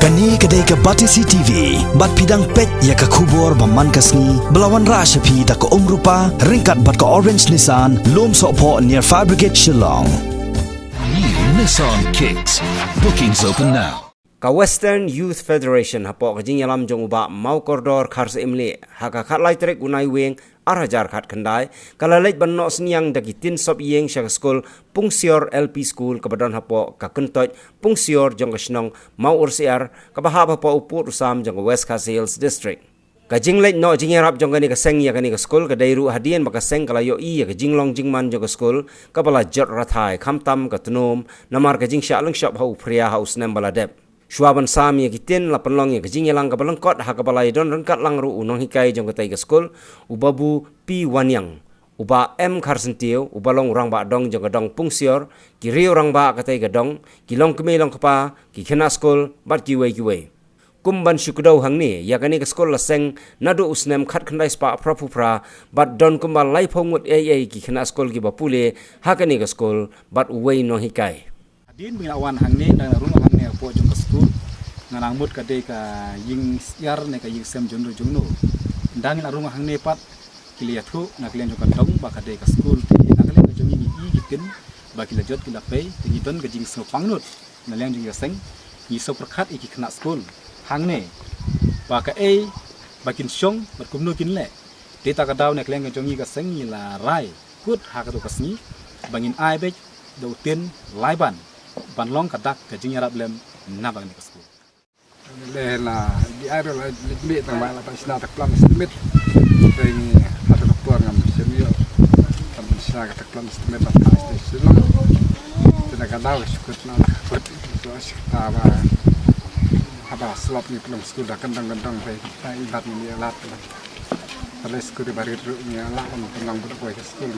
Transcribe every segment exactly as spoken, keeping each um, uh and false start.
Kane ka dei ka Batesi T V, bad phi dang peit ïa ka khubor ba man ka sngi, ba la wanrah sha phi da ka Umrupa, ryngkat bad ka Orange Nissan, Lumsohphoh near Fire Brigade Shillong. New Nissan Kicks. Bookings open now. Ka Western Youth Federation hapoh ka jingïalam jong u Bah Mawkordor Kharsyiemlieh, ha ka khatlai tarik u Naiwieng, ar hajar khatkhyndai, ka la leit ban noh synñiang da ki tin sop ïing sha ka skul Pungsior L P School kaba don hapoh ka kyntoit Pungsior jong ka shnong Mawursyiar, kaba hap hapoh u pud u sam jong ka West Khasi Hills District. Ka jingleit noh jingïarap jong kane ka seng ïa kane ka skul ka dei ruh hadien ba ka seng ka la ïohi ïa ka jinglong jingman jong ka skul kaba la jot rathai, khamtam ka tnum namar ka jingshah lyngshop ha u phria ha u snem ba la dep. Shuwa ban sam ïa ki tin, la pynlong ïa ka jingïalang kaba lyngkot ha kaba la ïadon ryngkat lang ruh u nonghikai jong katei ka skul, u Babu P Wanniang, u Bah M Kharsyntiew, uba long u rangbah dong jong ka dong Pungsior, ki riew rangbah katei ka dong, ki longkmie longkpa, ki khynnah skul bad kiwei kiwei. Kum ban shu kdew hangne, ïa kane ka skul la seng naduh u snem khatkhyndai spah phra phew phra, bad don kumba laiphew ngut eiei ki khynnah skul kiba pule ha kane ka skul bad uwei nonghikai. Hadien ba ngi la wan hangne, nda ngi la rung hangne hapoh jong ka skul, nga nang mut ka dei ka ïing syiar ne ka ïing sem jongno jongno. Nda ngi la rung hangne pat, ki la ïathuh na ka liang jong ka dong ba ka dei ka skul, te na ka liang ka jong ngi, ngi i ki tin ba ki la jot ki la pei, te ngi don ka jingsngewpang nud na liang jong ka seng, ngi sngewpyrkhat ïa ki khynnah skul hangne ba kaei ba kin shong bad kumno kin leh. Te ta ka daw na ka liang ka jong ngi ka seng ngi la rai kut ha kato ka sngi ba ngin ai beit da u tin lai ban, ban long ka dak ka jingïarap lem na bang ne ka skul. Le la di ai ro la le me tang ba la ta sna ta plan estimate. Te ngi ha ta ka por ngam sien ïo. Ta sna ka ta plan estimate ba ta sna sna. Te na ka daw ka shukut na ka kut. So shukta ba haba slop ngi pynlong skul da kyndong kyndong te ta i bat ngi ïa lat. Pale skul ba rit ruh ngi la wan pynlong bad kawei ka skul.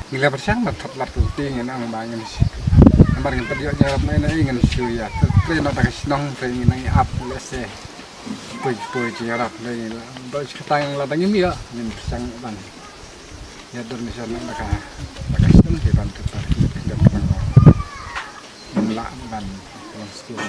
Ngi la pyrshang ban thot lad ka lynti ngi nang ba ngin shu. Namar ngin pat ïoh ïarap nai nai ngin shu ïa. Te na ta ka shnong te ngi nang ïa ap lehse. Poi poi jingïarap nai ngi la. Ba shi kata ngi la dang im ïa ngin pyrshang ban ïa donation na ta ka, ta ka shnong te ban thot lad ka lynti ngi la ban pynlong skul.